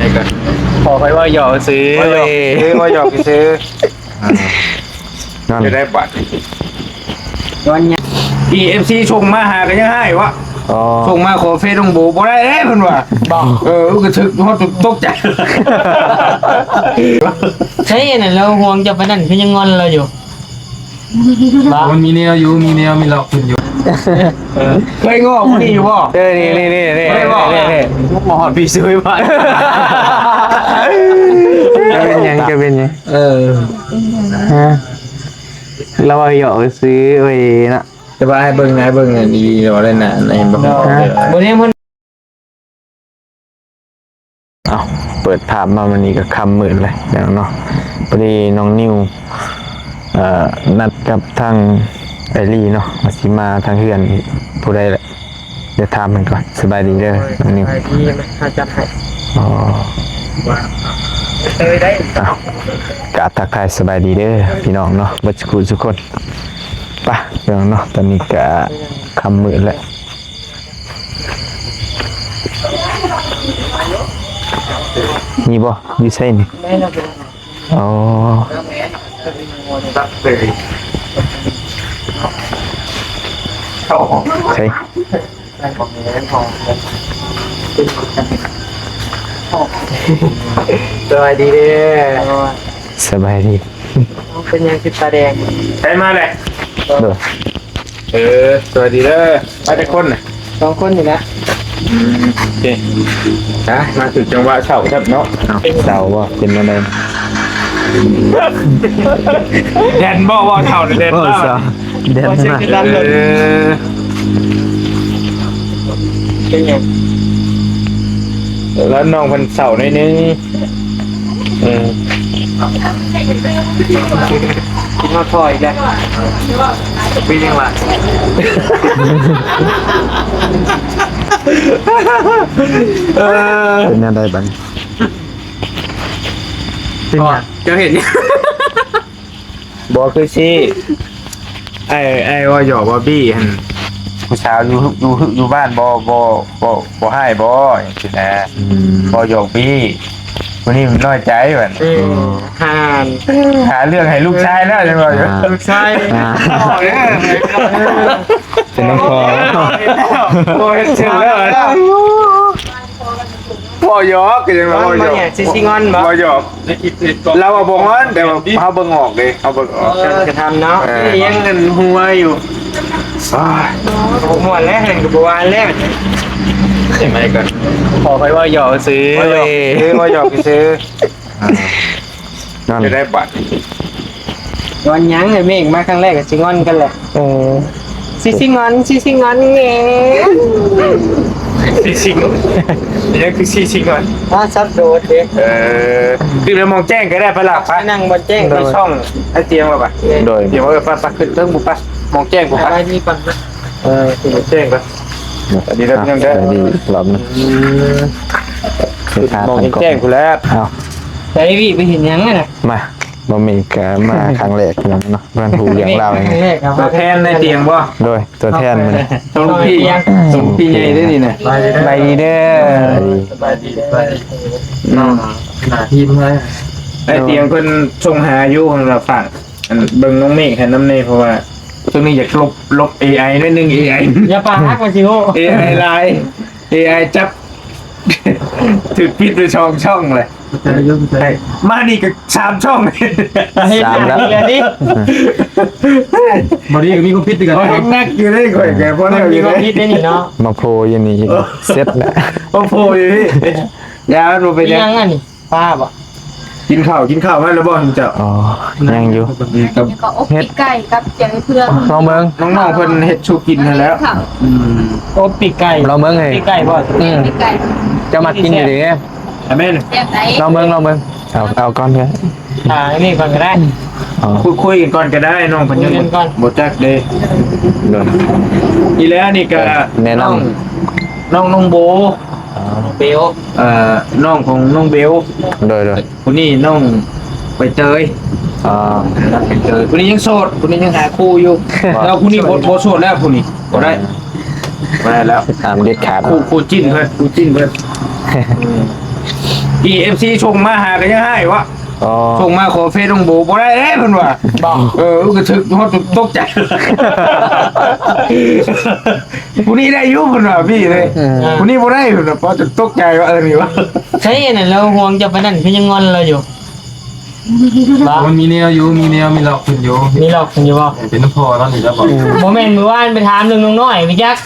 ໃຫ້ກັນ ພໍຂ້ອຍເວົ້າຫຍອກຊື່ ເວົ້າຫຍອກຊື່ ເອີ ເວົ້າຫຍອກຊື່. ອ່າ ນັ້ນ ຈະໄດ້ບັດ ຍ້ອນຫຍັງ ທີ່ເອັຟຊີສົ່ງມາຫາກໍຍັງຮ້າຍວະ. ອໍ ສົ່ງມາຂໍເຟສນ້ອງໂບບໍ່ໄດ້ເດ້ເພິ່ນວ່າ. ບໍ່ ເອີ ກໍຖືກ ເຮົາຕົກໃຈ. ໃຊ່ອັນນັ້ນ ລາວຫ່ວງເຈົ້າປານນັ້ນ ຄືຍັງງອນລາວຢູ່? ບໍ່ ມັນມີແນວຢູ່ ມີແນວ ມີລັອກຂຶ້ນຢູ່. ເອີ ເຄີຍງໍ້ຜູ້ນີ້ຢູ່ບໍ່? ເອີ ນີ້ໆໆ ບໍ່ຮອດປີຊຶຍບາດ. ຈະເປັນຫຍັງ ຈະເປັນຫຍັງ? ເອີ ຮະ ລາວເວົ້າຫຍອກຊື່ເວີຍນະ. ແຕ່ວ່າໃຫ້ເບິ່ງ ໃຫ້ເບິ່ງອັນນີ້ວ່າໄດ້ນະ ໃນບໍ່ ເນາະ ບໍ່ໄດ້ມັນ. ເອົ້າ ເປີດພາບມາມື້ນີ້ກໍຄ່ຳມືດເລີຍເນາະ. ພໍດີນ້ອງນິວ ເອີ ນັດກັບທາງເອື້ອຍລີເນາະ ວ່າຊິມາທາງເຮືອນ ຜູ້ໃດລະ ດຽວຖາມເພິ່ນກ່ອນ. ສະບາຍດີເດີນ້ອງນິວ. ສະບາຍດີ ມາຈັດໃຫ້. ອໍ ເອີ ໄດ້. ເອົ້າ ກາບທັກທາຍສະບາຍດີເດີພີ່ນ້ອງເນາະ ເບິດສູ່ຜູ້ສູ່ຄົນ. ໄປພີ່ນ້ອງເນາະ ຕອນນີ້ກະຄ່ຳມືດແລ້ວ. ນີ້ບໍ່? ຢູ່ໃສນີ້? ອໍ ໃສ? ສະບາຍດີເດີ. ສະບາຍດີ. ເປັນຫຍັງຄືຕາແດງ? ໃຜມາແຫຼະ? ໂດຍ. ເອີ ສະບາຍດີເດີ. ມາຈັກຄົນນະ? ສອງຄົນນີ້ແຫຼະ. ອືມ ໂອເຄ. ຮະ ມາຖືກຈັງຫວະເຊົາຄັກເນາະ. ເອົ້າ ເຊົາບໍ່? ເປັນແນວໃດ? ແດນບໍ່? ເວົ້າເຊົາແດນ. ເອີ ເຊົາ ແດນນະ. ເອີ ເປັນຫຍັງ? ແລ້ວນ້ອງເພິ່ນເຊົາໜ້ອຍໜຶ່ງ. ເອີ ກິນຮອດພໍ່ອີກແລ້ວ. ເປັນຫຍັງວະ? ເອີ ເປັນແນວໃດບັດນີ້? ເປັນຫຍັງ? ເຈົ້າເຫັນ? ບໍ່ຄືຊິ ອ້າຍ ອ້າຍເວົ້າຫຍອກວ່າບີຫັ້ນ ຜູ້ສາວຢູ່ ຢູ່ ຢູ່ບ້ານບໍ່ ບໍ່ ບໍ່ ບໍ່ຮ້າຍບໍ່ ຈັ່ງຊີ້ນະ. ອືມ ເວົ້າຫຍອກບີ ຜູ້ນີ້ມັນນ້ອຍໃຈບັດ. ອືມ ຫາ ຫາເລື່ອງໃຫ້ລູກຊາຍແລ້ວ ຈັ່ງວ່າຢູ່. ອ່າ ລູກຊາຍ ອ່າ ເປັນນຳພໍ່ ບໍ່ເຮັດເຊິ່ງແລ້ວ. ເວົ້າຫຍອກ ກໍຍັງວ່າເວົ້າຫຍອກ. ຊິ ຊິງອນບໍ່? ເວົ້າຫຍອກ. ລາວວ່າບໍ່ງອນ ແຕ່ວ່າເຮົາເບິ່ງອອກເດ້ ເຮົາເບິ່ງອອກ. ເອີ ການກະທຳເນາະ. ເອີ ຍັງອັນຫົວຢູ່. ໂອ້ຍ ບໍ່ມ່ວນແລ້ວ ເຫັນກໍບໍ່ວ່າແລ້ວ. ໃຊ່ໄໝກ່ອນ ຂໍຂ້ອຍເວົ້າຫຍອກຊື່. ເວົ້າຫຍອກຊື່ ເວົ້າຫຍອກຊື່. ອ່າ ງອນ ຈະໄດ້ບັດ. ງອນຫຍັງ? ແມ່ງມາຄັ້ງແລກກໍຊິງອນກັນແຫຼະ. ເອີ ຊິ ຊິງອນ ຊິ ຊິງອນແງ ຊິ ຊິງອນ. ນີ້ຄືຊິ ຊິງອນ. ອ້າ ສັບໂດດເດ້. ເອີ ຕື່ມແລ້ວມອງແຈ້ງກໍໄດ້ປະລະ. ໄປ ໄປນັ່ງບ່ອນແຈ້ງ. ໂດຍ ໄປຊ່ອງ ໄປຕຽມວ່າໄປ. ໂດຍ ຕຽມວ່າ ເອີ ໄປ ໄປຂຶ້ນເທິງພຸ້ນໄປ ມອງແຈ້ງພຸ້ນໄປ. ສະບາຍດີກ່ອນນະ. ເອີ ໂອເຄ ມອງແຈ້ງກ່ອນ. ສະບາຍດີອີກຮອບໜຶ່ງ. ອືມ ມອງແຈ້ງພຸ້ນແຫຼະ. ເອົ້າ ໄປວິ ໄປເຫັນຫຍັງຫັ້ນນະ? ມາ ບໍ່ມີ ກະມາຄັ້ງແລກເນາະ ເພິ່ນຮູ້ເລື່ອງລາວ. ຕົວແທນໃນຕຽງບໍ່? ໂດຍ ຕົວແທນມັນ. ນ້ອງລູກພີ່ ນ້ອງລູກພີ່ໃຫຍ່ເດ້ນີ້ນະ. ສະບາຍດີເດີ. ສະບາຍດີ ສະບາຍດີ ສະບາຍດີ. ອືມ ໜ້າທີມເລີຍ. ໄອ້ຕຽງເພິ່ນສົ່ງຫາຢູ່ ເພິ່ນວ່າຝາກອັນເບິ່ງນ້ອງເມກໃຫ້ນຳແດ່ ເພາະວ່າຊ່ວງນີ້ຢາກລົບ ລົບເອໄອໜ້ອຍໜຶ່ງ ເອໄອ. ຢ່າປາກ ມັນຊິໂຫ ເອໄອຫຼາຍ ເອໄອຈັບ ຖືກປິດໄປສອງຊ່ອງເລີຍ. ມານີ້ກໍສາມຊ່ອງ ສາມແລ້ວ. ບໍ່ດີກໍມີຄວາມຜິດຄືກັນ. ຂ້ອຍຍັງໜັກຢູ່ເດ້ ຂ້ອຍກໍພໍແລ້ວຢູ່ເດ້. ມີຄວາມຜິດເດ້ນີ້ເນາະ. ມາໂພຢູ່ນີ້ ເອີ ເສັດແລ້ວ. ມາໂພຢູ່ນີ້ ຢ່າ ມັນບໍ່ເປັນຫຍັງ. ອີຫຍັງອັນນີ້? ປາບໍ່? ກິນເຂົ້າ ກິນເຂົ້າມາແລ້ວບໍ່ເຈົ້າ? ອໍ ຍັງຢູ່. ເຮັດ ກໍອົບປີກໄກ່ກັບແກງເຜືອກ. ລອງເບິ່ງ ນ້ອງໆເພິ່ນເຮັດສູ່ກິນຫັ້ນແຫຼະ. ອືມ ອົບປີກໄກ່. ລອງເບິ່ງເອີຍ. ປີກໄກ່ບໍ່? ອືມ ປີກໄກ່ ເຈົ້າມັກກິນຢູ່ເດ້. ອາແມ່ນ. ລອງເບິ່ງ ລອງເບິ່ງ. ເອົາ ເອົາກ່ອນເດີ. ອ່າ ອັນນີ້ກ່ອນກໍໄດ້. ອໍ ຄຸຍ ຄຸຍກັນກ່ອນກໍໄດ້ ນ້ອງເພິ່ນຍັງ ຄຸຍກັນກ່ອນ ບໍ່ຈັກເດ້. ໂດຍ ນີ້ແຫຼະ ນີ້ກໍແນະນຳ ນ້ອງ ນ້ອງ ນ້ອງໂບ. ອໍ ນ້ອງເບວ. ເອີ ນ້ອງຂອງນ້ອງເບວ. ໂດຍ ໂດຍ. ຜູ້ນີ້ນ້ອງໃບເຕີຍ. ອໍ ໃບເຕີຍ. ຜູ້ນີ້ຍັງໂສດ ຜູ້ນີ້ຍັງຫາຄູ່ຢູ່. ແລ້ວຜູ້ນີ້ບໍ່ ບໍ່ໂສດແລ້ວ ຜູ້ນີ້ບໍ່ໄດ້ ບໍ່ໄດ້ແລ້ວ. ຫ້າມເດັດຂາດ. ຄູ່ ຄູ່ຈິ້ນເພິ່ນ ຄູ່ຈິ້ນເພິ່ນ. ອືມ ອີເອັຟຊີສົ່ງມາຫາກໍຍັງຮ້າຍວະ. ອໍ ສົ່ງມາຂໍເຟສນ້ອງໂບບໍ່ໄດ້ເດ້ເພິ່ນວ່າ. ບໍ່ ເອີ ກະຖືກຮອດຕົກໃຈ. ຜູ້ນີ້ໄດ້ຢູ່ເພິ່ນວ່າພີ່ເດ້. ເອີ ຜູ້ນີ້ບໍ່ໄດ້ເພິ່ນວ່າ. ພໍຈົນຕົກໃຈວ່າ ເອີ ນີ້ວ່າ ໃຊ່ອັນນັ້ນ ລາວຫ່ວງເຈົ້າປານນັ້ນ ຄືຍັງງອນລາວຢູ່? ບໍ່ ມັນມີແນວຢູ່ ມີແນວ ມີລັອກເພິ່ນຢູ່. ມີລັອກເພິ່ນຢູ່ບໍ່? ເປັນນຳພໍ່ລາວນີ້ແລ້ວບໍ່? ບໍ່ແມ່ນມື້ວານໄປຖາມເລື່ອງນ້ອງນ້ອຍໄປຈັກ.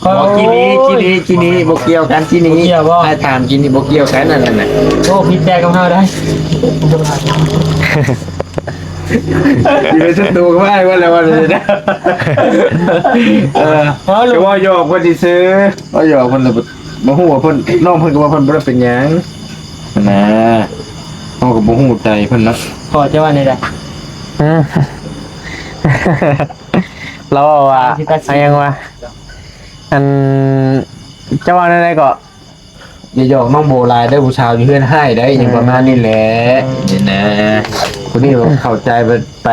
ບໍ່ ກີ້ນີ້ ກີ້ນີ້ ກີ້ນີ້ ບໍ່ກ່ຽວກັນ ກີ້ນີ້ ບໍ່ກ່ຽວບໍ່? ອ້າຍຖາມກີ້ນີ້ ບໍ່ກ່ຽວກັນ ອັນນັ້ນນະ. ໂອ້ ຜິດແຕ່ກັບເຮົາໄດ໋. ຊິເປັນສັດຕູກັບອ້າຍວ່າແລ້ວວ່າ. ເອີ ເວົ້າເລື່ອງ ກະເວົ້າຫຍອກເພິ່ນຊື່ໆ ເວົ້າຫຍອກເພິ່ນ ແຕ່ບໍ່ຮູ້ວ່າເພິ່ນ ນ້ອງເພິ່ນກໍວ່າເພິ່ນບໍ່ໄດ້ເປັນຫຍັງນະ. ເຮົາກໍບໍ່ຮູ້ໃຈເພິ່ນເນາະ. ພໍ່ເຈົ້າວ່າແນວໃດ? ອືມ ລາວເວົ້າວ່າ ຕາມທີ່ຕັດສິນ ຫຍັງວະ ອັນ ເຈົ້າວ່າແນວໃດເກາະ? ຢ່າຫຍອກນ້ອງໂບຫຼາຍເດີ ຜູ້ສາວຢູ່ເຮືອນຮ້າຍໄດ໋ ຫຍັງປະມານນີ້ແຫຼະ. ອືມ ນີ້ນະ ຜູ້ນີ້ເຂົ້າໃຈໄປ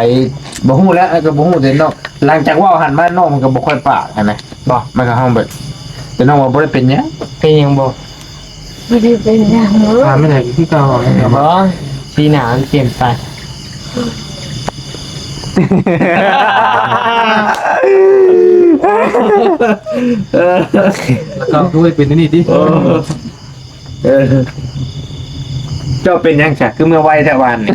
ບໍ່ຮູ້ແຫຼະ ກໍບໍ່ຮູ້ແຕ່ນ້ອງ ຫຼັງຈາກເວົ້າຫັ້ນມາ ນ້ອງມັນກໍບໍ່ຄ່ອຍປາກຫັ້ນນະ. ບໍ່ ມັນກໍເຮົາແບບ ແຕ່ນ້ອງວ່າບໍ່ໄດ້ເປັນຫຍັງ. ເປັນຫຍັງບໍ່? ບໍ່ໄດ້ເປັນຫຍັງເລີຍ. ຖາມໄປໄດ້ຄືເກົ່າ. ບໍ່ ສີໜ້າມັນປ່ຽນໄປ. ເອີ ແລ້ວກໍຄືໄດ້ເປັນອັນນີ້ຕິ. ເອີ ເອີ ເຈົ້າເປັນຫຍັງຊະ ຄືເມື່ອໄວແທ້ວານນີ້?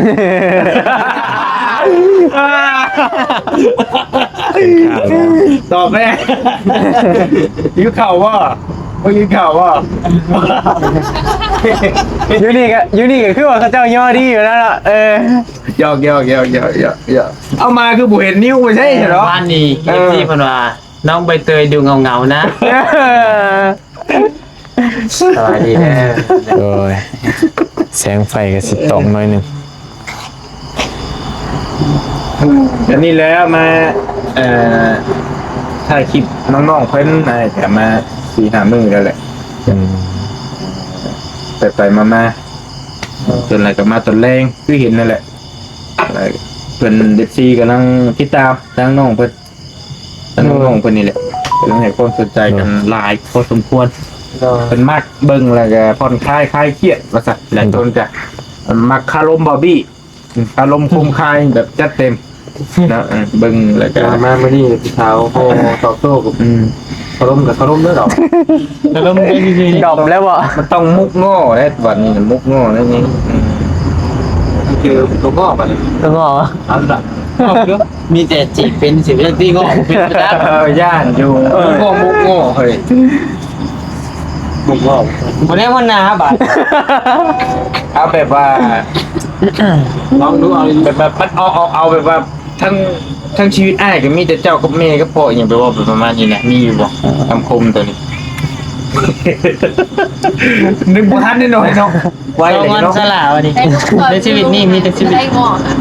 ຕອບແດ່. ຫິວເຂົ້າບໍ່? ບໍ່ຫິວເຂົ້າບໍ່? ຢູ່ນີ້ກໍ ຢູ່ນີ້ກໍຄືວ່າເຂົາເຈົ້າຍໍດີຢູ່ແລ້ວເນາະ. ເອີ ຫຍອກໆ ເອົາມາຄືບໍ່ເຫັນນິ້ວໄປໃສເນາະ. ວານນີ້ ເອີ ເອັຟຊີເພິ່ນວ່າ ນ້ອງໃບເຕີຍດູເຫງົາໆນະ. ສະບາຍດີເດີ. ໂອ້ຍ ແສງໄຟກໍຊິຕອກໜ້ອຍໜຶ່ງ. ອັນນີ້ແຫຼະມາ ເອີ ຖ່າຍຄລິບນ້ອງໆເພິ່ນ ໄດ້ກະມາສີ່ຫ້າມື້ແລ້ວແຫຼະ. ອືມ ໄປໆມາໆ ສ່ວນຫຼາຍກໍມາຕອນແລງ ຄືເຫັນນັ້ນແຫຼະ. ເພິ່ນ ເອັຟຊີກຳລັງຕິດຕາມທາງນ້ອງເພິ່ນ ທາງນ້ອງເພິ່ນນີ້ແຫຼະ ກຳລັງໃຫ້ຄວາມສົນໃຈກັນຫຼາຍພໍສົມຄວນ. ໂດຍ ເພິ່ນມັກເບິ່ງແລ້ວກໍຜ່ອນຄາຍ ຄາຍຄຽດວ່າຊັ້ນ. ຫຼາຍຄົນກໍມັກຄາລົມບາບີ ອືມ ຄາລົມໂຄມຄາຍແບບຈັດເຕັມເນາະ. ເອີ ເບິ່ງແລ້ວກໍມາມື້ນີ້ຜູ້ສາວພໍຕອບໂຕ້ກັບ ອືມ ຄາລົມກັບຄາລົມເດີດອກ. ຄາລົມໄດ້ດີໆ ດອບແລ້ວບໍ່? ມັນຕ້ອງມຸກງໍ້ເດ້ ບັດນີ້ນະ ມຸກງໍ້ນັ້ນ. ອືມ ຄືຕົວງໍ້ບັດນີ້ ຕົວງໍ້ ອັນລະ ມີແຕ່ຈີບເປັນ ຊິເປັນຕີງໍ້ເປັນໄປຈັກ. ເອີ ຢ້ານຢູ່ ເອີ ງໍ້ມຸກງໍ້ເຮີ້ຍ. ບໍ່ເວົ້າ ບໍ່ໄດ້ຫົວໜ້າບາດ. ເອົາແບບວ່າ ລອງດູເອົາ ແບບ ແບບ ເອົາ ເອົາ ເອົາແບບວ່າ ທັງ ທັງຊີວິດອ້າຍກໍມີແຕ່ເຈົ້າກັບແມ່ກັບພໍ່ ອີ່ຫຍັງ ແບບວ່າປະມານນີ້ນະ ມີຢູ່ບໍ່? ຄຳຄົມໂຕນີ້ ນຶກບໍ່ທັນແນ່ນອນເນາະ. ໄວເລີຍເນາະ ສອງວັນສະຫຼາວະນີ້ ໃນຊີວິດນີ້ມີແຕ່ຊີວິດ ໄດ້ງໍ້ນະ.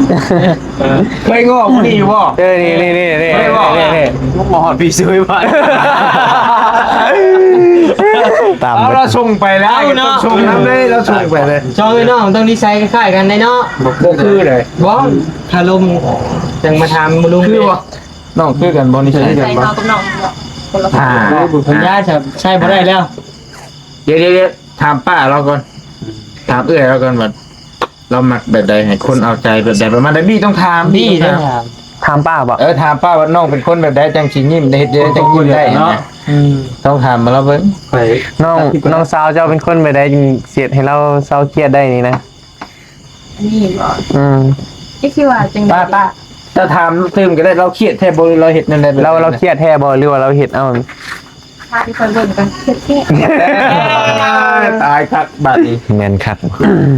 ເອີ ເຄີຍງໍ້ຜູ້ນີ້ຢູ່ບໍ່? ເອີ ນີ້ໆໆ ເຄີຍງໍ້ ນີ້ໆ ບໍ່ຮອດພີ່ຊ່ວຍບ້ານ ຕາມ ເອົາ ລາວສົ່ງໄປແລ້ວ ເອົາເນາະ ສົ່ງນຳເລີຍ ລາວສົ່ງໄປເລີຍ. ສອງເອື້ອຍນ້ອງຕ້ອງນິໄສຄ້າຍໆກັນໄດ໋ເນາະ. ບໍ່ຄືເລີຍ ບໍ່ ຄາລົມຈັ່ງມາຖາມລຸງ ຄືບໍ່? ນ້ອງຄືກັນບໍ່? ນິໄສຄືກັນບໍ່? ນ້ອງກັບນ້ອງຄົນລະ ອ່າ ເອີ ບຸນຍາ ໃຊ້ບໍ່ໄດ້ແລ້ວ. ດຽວໆໆ ຖາມປ້າລາວກ່ອນ ຖາມເອື້ອຍລາວກ່ອນວ່າ ລາວມັກແບບໃດ ໃຫ້ຄົນເອົາໃຈແບບໃດ ປະມານໃດ? ບີຕ້ອງຖາມ ບີຕ້ອງຖາມ ຖາມປ້າບໍ່? ເອີ ຖາມປ້າວ່ານ້ອງເປັນຄົນແບບໃດ ຈັ່ງຊິຍິ້ມ ເຮັດຈັ່ງຊິຍິ້ມໄດ້ນະ. ອືມ ຕ້ອງຖາມມາລາວເບິ່ງ. ນ້ອງ ນ້ອງສາວເຈົ້າເປັນຄົນແບບໃດ ຈຶ່ງຊິເຮັດໃຫ້ລາວເຊົາຄຽດໄດ້ນີ້ນະ? ອັນນີ້ບໍ່? ອືມ ຈັກຊິວ່າຈັ່ງໃດ? ປ້າ ປ້າ ເຈົ້າຖາມຕື່ມກໍໄດ້ ລາວຄຽດແທ້ບໍ່ ຫຼືລາວເຮັດແນວໃດ? ລາວ ລາວຄຽດແທ້ບໍ່ ຫຼືວ່າລາວເຮັດເອົາ? ພາທີ່ຂ້ອຍເບິ່ງກັນ ເຮັດແທ້. ຕາຍຄັກບາດນີ້ ແມ່ນຄັກ.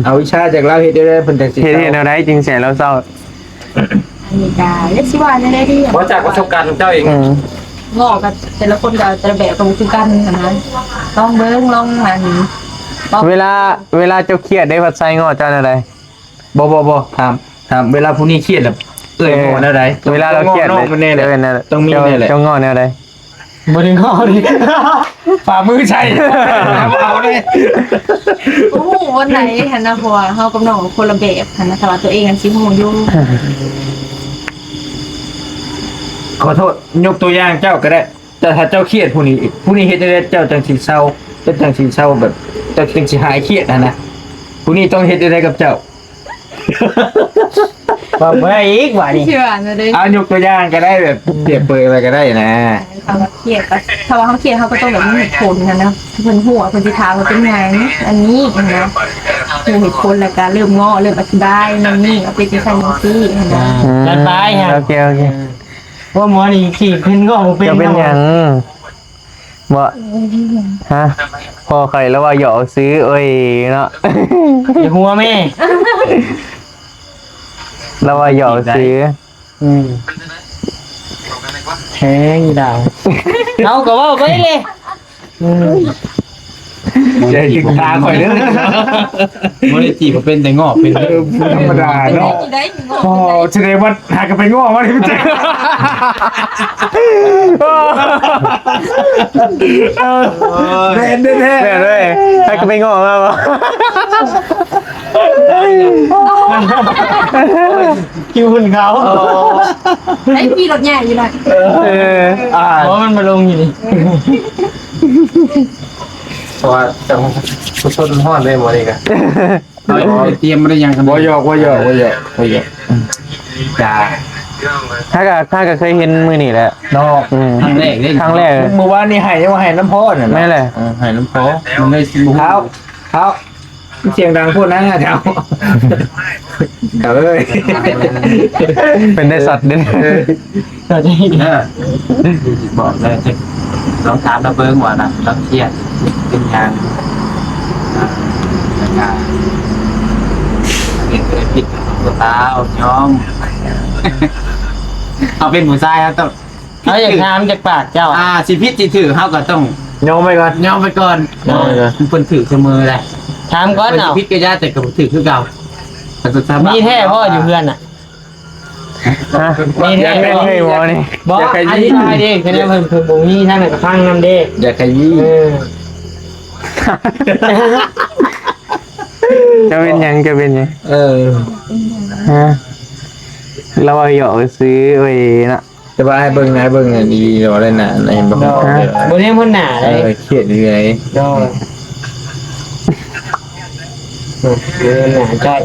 ເອົາວິຊາຈາກລາວເຮັດໄດ້ເພິ່ນຈັ່ງຊິເຮັດ ເຮັດແນວໃດຈຶ່ງຊິໃຫ້ລາວເຊົາ? ອັນນີ້ກະ ຈັກຊິວ່າແນວໃດດີ ບໍ່ ຈາກປະສົບການຂອງເຈົ້າເອງ. ອືມ ງໍ້ກັບແຕ່ລະຄົນກໍແຕ່ລະແບບກໍບໍ່ຄືກັນຫັ້ນນະ. ລອງເບິ່ງ ລອງອັນ ເວລາ ເວລາເຈົ້າຄຽດເດ້ ພັດໄຊງໍ້ເຈົ້າແນວໃດ? ບໍ່ ບໍ່ ບໍ່ ຖາມ ຖາມເວລາຜູ້ນີ້ຄຽດແລ້ວ ເອື້ອຍງໍ້ແນວໃດ? ເວລາລາວຄຽດ ຕ້ອງມີແນວແຫຼະ ຕ້ອງມີແນວແຫຼະ. ເຈົ້າງໍ້ແນວໃດ? ບໍ່ໄດ້ງໍ້ເດ້ ຝ່າມືໃສ່ ເອົາເດ້. ບໍ່ຮູ້ວັນໃດຫັ້ນນະ ເພາະວ່າເຮົາກັບນ້ອງຄົນລະແບບຫັ້ນນະ ແຕ່ວ່າຕົວເອງຫັ້ນຊິຮູ້ຢູ່. ຂໍໂທດ ຍົກຕົວຢ່າງເຈົ້າກໍໄດ້ ແຕ່ຖ້າເຈົ້າຄຽດຜູ້ນີ້ ຜູ້ນີ້ເຮັດຈັ່ງໃດເຈົ້າຈັ່ງຊິເຊົາ? ເຈົ້າຈັ່ງຊິເຊົາແບບ ເຈົ້າຈຶ່ງຊິຫາຍຄຽດຫັ້ນນະ? ຜູ້ນີ້ຕ້ອງເຮັດຈັ່ງໃດກັບເຈົ້າ? ເວົ້າບໍ່ໄດ້ອີກບາດນີ້ ຊິວ່າແນວໃດ? ເອົາ ຍົກຕົວຢ່າງກໍໄດ້ ແບບປຽບເປີຍໄວ້ກໍໄດ້ນະ. ຖ້າວ່າເຮົາຄຽດ ຖ້າວ່າເຮົາຄຽດ ເຮົາກໍຕ້ອງແບບມີເຫດຜົນຫັ້ນນະ. ເພິ່ນຮູ້ວ່າເພິ່ນຊິຖາມວ່າເປັນຫຍັງອັນນີ້ຫັ້ນນະ. ຮູ້ເຫດຜົນແລ້ວກໍເລີ່ມເງາະ ເລີ່ມອະທິບາຍນັ້ນນີ້ ເອົາເປັນຈັ່ງຊັ້ນຈັ່ງຊີ້ຫັ້ນນະ. ອືມ ຈັດໄປຮະ. ໂອເຄ ໂອເຄ. ວ່າໝໍນີ້ຂີ້ເພິ່ນເງາະບໍ່ເປັນ ເຈົ້າເປັນຫຍັງ? ບໍ່ ຮະ ພໍ່ຂ້ອຍລາວວ່າຫຍອກຊື່ ໂອ້ຍເນາະ. ຢ່າຫົວແມ່ ລາວວ່າຫຍອກຊື່. ອືມ ແຮງອີ່ດາວ ເຮົາກໍເວົ້າໄປເລີຍ. ອືມ ຢ່າດຶງຕາຂ້ອຍເດີ. ບໍ່ໄດ້ຈີບ ບໍ່ເປັນ ແຕ່ງອກເປັນ. ເອີ ບໍ່ທຳມະດາເນາະ. ອໍ ຊິໄດ້ວ່າຫາກໍໄປງອກມານີ້. ແມ່ນແທ້ໆ ແມ່ນເລີຍ. ໃຜກໍໄປງອກມາບໍ່? ຄິວເພິ່ນເຂົາ ໄດ້ຂີ່ລົດໃຫຍ່ຢູ່ນະ. ເອີ ອ່າ ເພາະມັນມາລົງຢູ່ນີ້ ເພາະວ່າຈັງຜູ້ຊົນຮ້ອນເດ້ມື້ນີ້ກະ. ເຮົາບໍ່ໄດ້ຕຽມບໍ່ໄດ້ຫຍັງກັນ. ບໍ່ຫຍອກ ບໍ່ຫຍອກ ບໍ່ຫຍອກ ບໍ່ຫຍອກ. ຈ້າ ຖ້າກະ ຖ້າກະເຄີຍເຫັນມື້ນີ້ແຫຼະເນາະ. ອືມ ຄັ້ງແລກເດ້ ຄັ້ງແລກ. ມື້ວານນີ້ໄຫ້ ຍັງວ່າໄຫ້ນຳພໍ່ນັ້ນ. ແມ່ນແຫຼະ ເອີ ໄຫ້ນຳພໍ່. ມັນໄດ້ ເອົາ ເອົາ ສຽງດັງໂພດນະເຈົ້າ. ເອີຍ ເປັນໄດ້ຊັດເດ້. ເອີ ບອກເລີຍ ລອງຖາມລາວເບິ່ງວ່າລາວຄຽດເປັນຫຍັງ. ອ່າ ເຮັດເປັນຜິດກັບຜູ້ສາວ ຍອມ. ເຮົາເປັນຜູ້ຊາຍ ເຮົາຕ້ອງ ເຮົາຢາກຖາມຈັກປາກເຈົ້າ ອ່າ ຊິຜິດຊິຖືກ ເຮົາກໍຕ້ອງຍອມໄປກ່ອນ ຍອມໄປກ່ອນ. ຍອມໄປກ່ອນ ເພິ່ນຖືກສະເໝີແຫຼະ. ຖາມກ່ອນ ເອົາ ຜິດກໍຢ່າ ແຕ່ກໍຖືກຄືເກົ່າ. ມີແທ້ບໍ່ຢູ່ເຮືອນນະ? ຮະ? ມີແທ້ບໍ່? ບໍ່ ອະທິບາຍເດ້ ຄະແນນເພິ່ນ ເພິ່ນບໍ່ມີທາງນັ້ນກໍຟັງນຳເດ້. ຢາກໃຫ້ມີ ເອີ ຈະເປັນຫຍັງ ຈະເປັນຫຍັງ? ເອີ ຮະ? ລາວວ່າຫຍອກຊື່ເວີຍນະ. ແຕ່ວ່າໃຫ້ເບິ່ງໜ້າ ເບິ່ງດີໆ ບໍ່ໄດ້ໜ້າ ເຫັນບໍ່? ບໍ່ແນມເພິ່ນໜ້າເດ້. ເອີ ຄຽດຢູ່ໃດ. ໂດຍ ເອີ ໜ້າຈ້ອຍ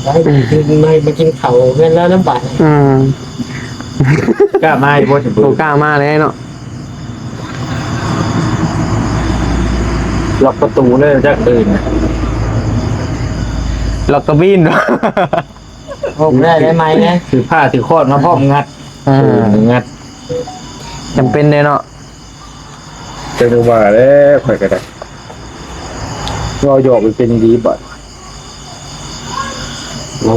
ໄປ ມາ ມາກິນເຂົ້າເຮືອນລາວນຳບາດ. ອືມ ກ້າມາຢູ່ບໍ່? ບໍ່ກ້າມາແລ້ວເນາະ. ລັອກປະຕູເລີຍຈັກອື່ນ ລັອກກະບີນ. ໂອ້ ໄດ້ ໄດ້ໄມ້ແດ່ ຖືຜ້າຖືຄ້ອນມາພ້ອມ ງັດ. ອ່າ ເອີ ງັດ ຈຳເປັນເດ້ເນາະ. ຈັກວ່າແລ້ວ ຂ້ອຍກໍໄດ້ ເວົ້າຫຍອກເປັນອີ່ຫຼີບາດ. ໂອ້